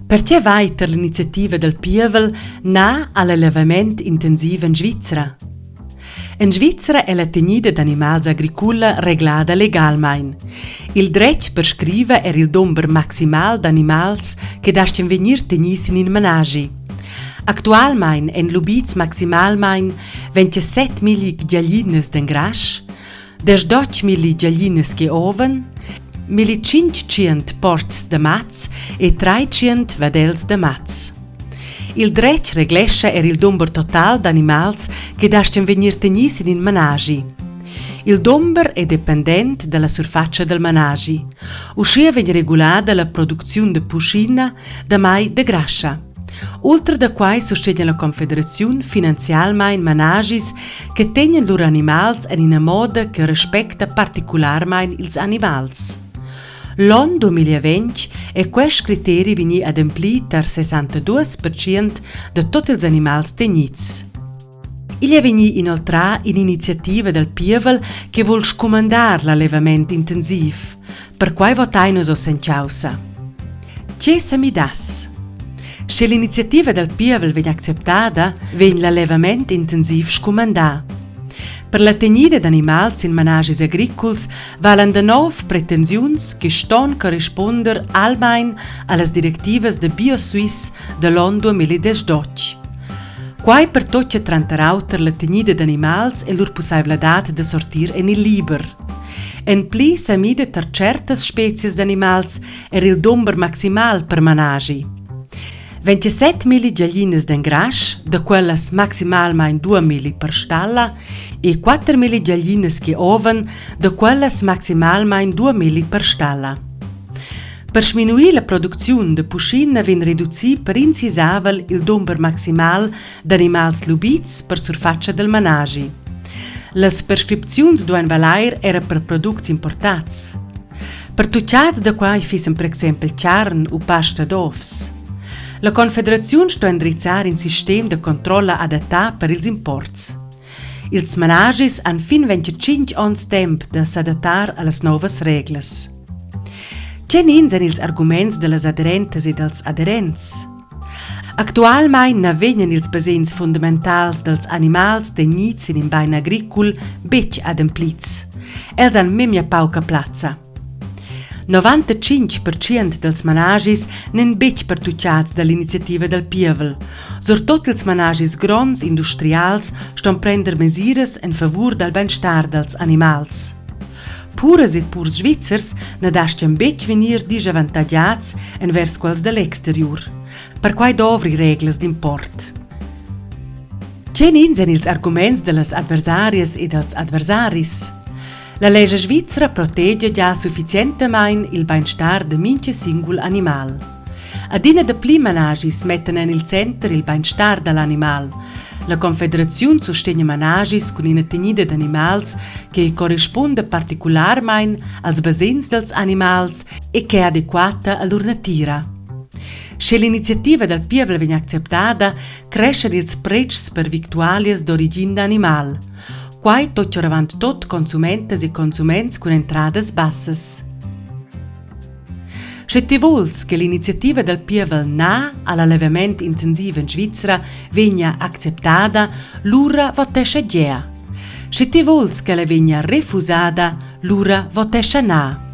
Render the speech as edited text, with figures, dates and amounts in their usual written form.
Pertge vai tar l'iniziativa dal pievel na a l'allevament intensiv en Svizra? En Svizra è la tegnida d'animals agricula reglada legalmain. Il dretg perscriva er il dumber maximal d'animals che dastgan vegnir tegnì sin in manaschi. Actualmain èn lubids maximalmain 27 milli giaglinas d'engrasch, 18 milli giaglinas che ovan, milli 500 portgs da maz e 300 vadels da maz. Il dretg reglescha er il dumber total d'animals che dastgan vegnir tegnì sin in manaschi. Il dumber è dependent da la surfatscha dal manaschi. Uschia vegn regulada la producziun da puschina, damai da grascha. Ultra da quai sustegna la Confederaziun finanzialmain manaschis che tegnan lur animals en ina moda che respecta particularmain ils animals. L'onn 2020 è quest criteri vegnì ademplì tar 62% da tut ils animals tegnids. Igl è vegnì inoltrà in'iniziativa dal pievel che vul scumandar l'allevament intensiv. Perquai votain nus oz en chaussa. Tge sa midass? Sche l'iniziativa dal pievel vegn acceptada, vegn l'allevament intensiv scumandà. Per la tegnida d'animals in manaschis agriculs valan da nov pretensiuns che ston correspunder almain a las directivas da BioSuisse da l'onn 2018. Quai pertocchia tranter auter la tegnida d'animals e lur pussaivladad da sortir en il liber. En pli sa mida tar tschertas spezias d'animals er il dumber maximal per manaschi. 27 milli giaglinas d'engrasch, da quellas maximalmain 2000 per stalla, e 4000 giaglinas che ovan, da quellas maximalmain 2000 per stalla. Per sminuir la producziun da puschina vegn reducì per in sisavel il dumber maximal d'animals lubids per surfatscha dal manaschi. Las prescripziuns duain valair era per products importads. Pertuchads da quai fissan per exempel charn u pasta d'ovs. La Confederaziun sto endrizzar in sistem da controlla adattà per ils imports. Ils manaschis han fin 25 onns temp da s'adattar a las novas reglas. Tgenins èn ils arguments da las aderentas e dals aderents? Actualmain na vegnan ils basegns fundamentals dals animals tegnids sin in bain agricul betg ademplids. Els han memia pauca plazza. 95% dals manaschis n'èn betg pertutgads da l'iniziativa dal pievel. Surtut ils manaschis gronds industrials ston prender mesiras en favur dal bainstar dals animals. Puras e purs svizzers na dastgan betg vegnir disavantagiads envers quels da l'exteriur. Perquai dovri reglas d'import. Tgenins èn ils arguments da las adversarias e dals adversaris? La lescha svizra protegia gia suffizientamain il bainstar da mintga singul animal. Adina dapli manaschis mettan en il center il bainstar da l'animal. La Confederaziun sustegna manaschis cun ina tegnida d'animals che correspunda particularmain als basegns dals animals e ch'è adequata a lur natira. Sche l'iniziativa dal pievel vegn acceptada, creschan ils pretschs per victualias d'origin d'animal. Quai tocca oravant tot consumentas e consuments cun entradas bassas. Sche ti vuls che l'iniziativa dal pievel Na al allevament intensiv en Svizra vegnia acceptada, lura votescha gea. Sche ti vuls ch'ella vegnia refusada, lura votescha na.